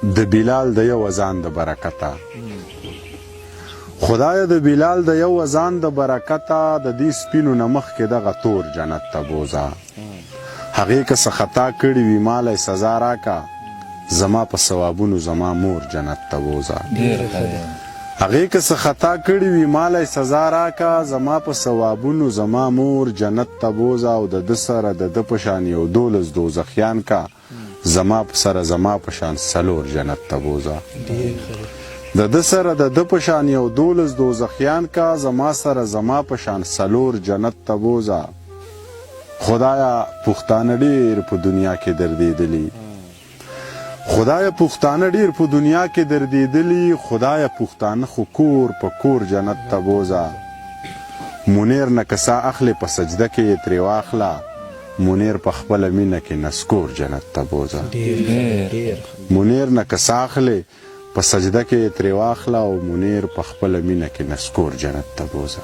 د بلال د یو اذان د برکته، خدایه د بلال د یو اذان د برکته د دې سپینو نه مخکې دغه تور جنت ته بوځه. هغې که څه خطا کړې وي ماله یې سزا راکه، زما په ثوابونو زما مور جنت ته بوځه. هغې که څه خطا کړې وي ماله یې سزا راکه، زما په ثوابونو زما مور جنت ته بوځه او د ده سره د ده په شان یو دولس دوزخیان که زما په سره زما په شان څلور جنت ته بوځه. د ده سره د ده په شان یو دولس دوزخیان که زما سره زما په شان څلور جنت ته بوځه. خدایه پښتانه ډیر په دنیا کې دردیدلي خدایه پښتانه ډیر په دنیا کې دردیدلي خدایه پښتانه خو کور په کور جنت ته بوځه. منیر نه که ساه اخلې په سجده کې یې ترې واخله منیر په خپله مینه کې نسکور جنت ته بوځه. منیر نه که ساه اخلې په سجده کې یې ترې واخله او منیر په خپله مینه کې نسکور جنت ته بوځه.